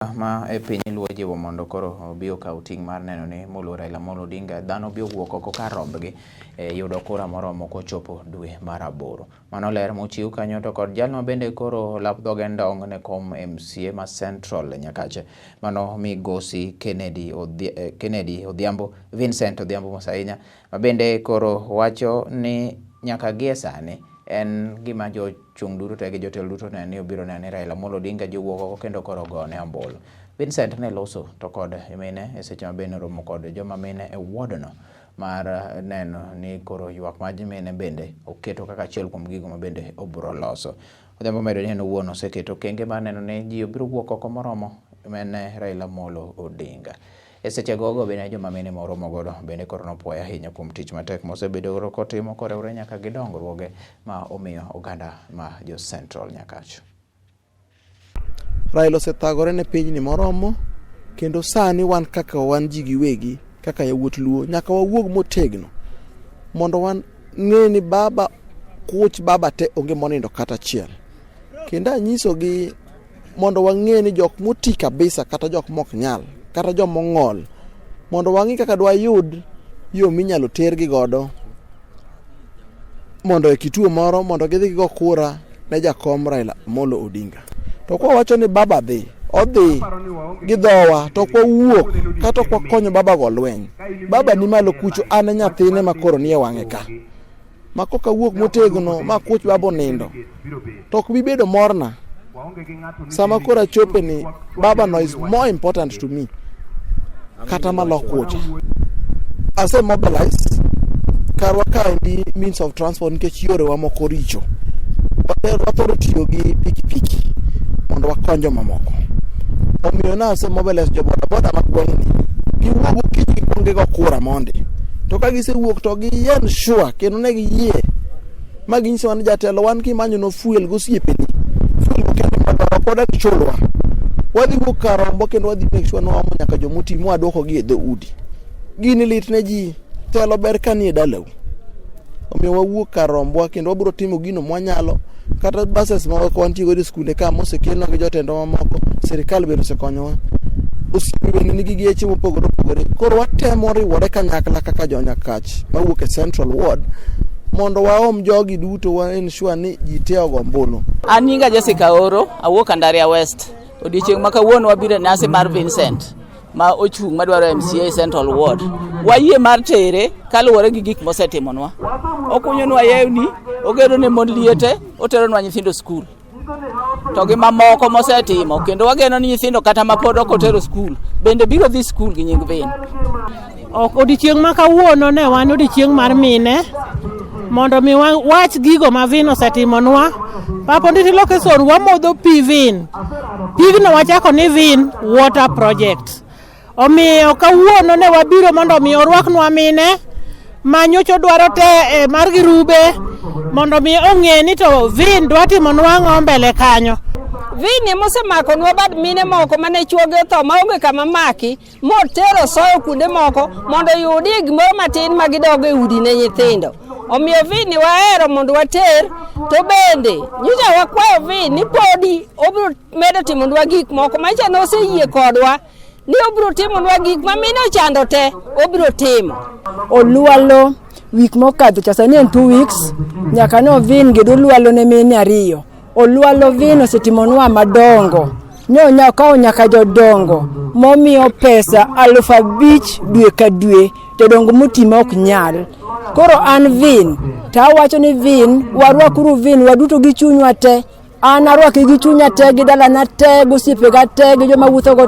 Ma e piny Luo jiwo mondo koro obi okaw ting' mar neno ni moluor Raila Amolo Odinga dhano bi owuok oko kar rombgi e yudo kura moromo kochopo dwe mar aboro. Mano ler mochiw kanyo to kod jal ma bende koro lap dhoge ndong' ne kom MCA ma Central Nyakache mano migosi Kennedy, Kennedy Odhiambo, Vincent Odhiambo mos ahinya ma bende koro wacho ni nyaka gie sani en gima jochung' duto te gi jotelo duto neno ni obiro neno ni Raila Amolo Odinga jowuok oko kendo koro ogone ombulu. Vincent ne loso to kod mine e seche ma bende oromo kod joma mine e ward no mar neno ni koro ywak mar mine bende oketo kaka achiel kuom gigo ma bende obiro loso. Odhiambo medo ni en owuon oseketo okenge mar neno ni ji obiro wuok oko moromo ne Raila Amolo Odinga. E seche gogo bende joma mine moromo godo bende koro nopuoyo ahinya kuom tich matek mosebedo kotimo koriwore nyaka gi dongruoge ma omiyo oganda ma jo Central Nyakach. Raila osethagore ne pinyni moromo kendo sani wan kaka wan ji giwegi kaka yawuot Luo nyaka wawuog motegno mondo wan ng'e ni baba kuch baba te onge monindo kata achiel. Kendo anyisogi mondo wang'e ni jok moti kabisa kata jok mok nyal kata jomong'ol mondo wang'i kaka dwayud yo minyalo tergi godo mondo e kituo moro mondo gidhi gigo kura ne jakom Raila Amolo Odinga. To kwa wacho ni baba dhi, odhi gi dhowa to ok wawuok kata ok wakonyo baba go lweny. Baba ni malo kucho, an e nyathine ma koro nie wang'e ka. Ma koka wuok motegno ma kuch baba onindo to ok bi bedo morna. Sama koro achope ni baba no is more important to me kata malo kucha. Ase mobilize karwa kaendi means of transport nikech yorewa moko richo. Wathoro tiyo gi pikipiki mondo wakony jomamoko. Omiyo nase mobilize jo boda boda mag gweng'ni giwuog gokinyi gikuong gigo kura mondi. To ka gisewuok to gi ensure kendo ne giyie ma ginyisowa ni jatelo wan kimanyonwa fuel gosiepeni fuel go kende madwaro ok wadag chulwa. Wadhi wuok kar rombo kendo wadhi make sure ni waomo nyaka jomoti mwaduokogi e dhoudi. Gini lit ne ji, telo ber ka nie dalau. Omiyo wawuok kar rombwa kendo wabiro timo gino mwanyalo kata buses ma wantie godo e skunde ka mosekelnwa gi jotendwa mamoko, sirikal bende osekonyowa. Osiepe bende nigi geche mopogore opogore. Koro watemo riwore kanyakla kaka jo Nyakach mawuok e Central Ward mondo waom jogi duto wa ensure ni ji te ogo ombulu. An nyinga Jessica Oro, awuok Andaria West. Odiochieng' ma kawuono wabiro e nyasi mar Vincent ma ochung' madwaro MCA Central Ward. Wayie mar tere kaluwore gi gik mosetimonwa. Okunyonwa yewni, ogedo ne mon liete, oteronwa nyithindo skul. To gi mamoko mosetimo kendo wageno ni nyithindo kata ma pod ok otero skul bende biro dhi skul gi nying Vin. Ok odiochieng' ma kawuono ne wan odiochieng' mar mine mondo mi wach gigo ma Vin osetimonwa. Papa Onditi Location wamodho pi Vin. Pigno wachako ni Vin Water Project. Omiyo kawuono ne wabiro mondo mi orwaknwa mine ma nyocha dwaro te mar girube mondo mi ong'e ni to Vin dwa timonwa ang'o mbele kanyo. Vin emosemakonwa bad mine moko mane chuogi otho maonge kama maki motero soyo kuonde moko mondo oyudie gimoro matin ma gidogo e udi ne nyithindo. Omiyo Vin ni wahero mondo water to bende nyocha wakwayo Vin ni podi obiro medo timonwa gik moko manyicha noseyie kodwa ni obiro timonwa gik ma mine ochando te obiro timo. Olwalo wik mokadho cha sani en 2 weeks nyaka ne Ovin gedo olwalo ne mine ariyo. Olwalo Vin osetimonwa madongo. Ne okawo nyaka jodongo momiyo pesa 5,000 dwe ka dwe jodongo moti ma ok nyal. Koro an Vin to awacho ni Vin warwakuru Vin waduto gi chunywa te. An arwake gi chunya te gi dalana te gosiepega te gi joma wuothogo.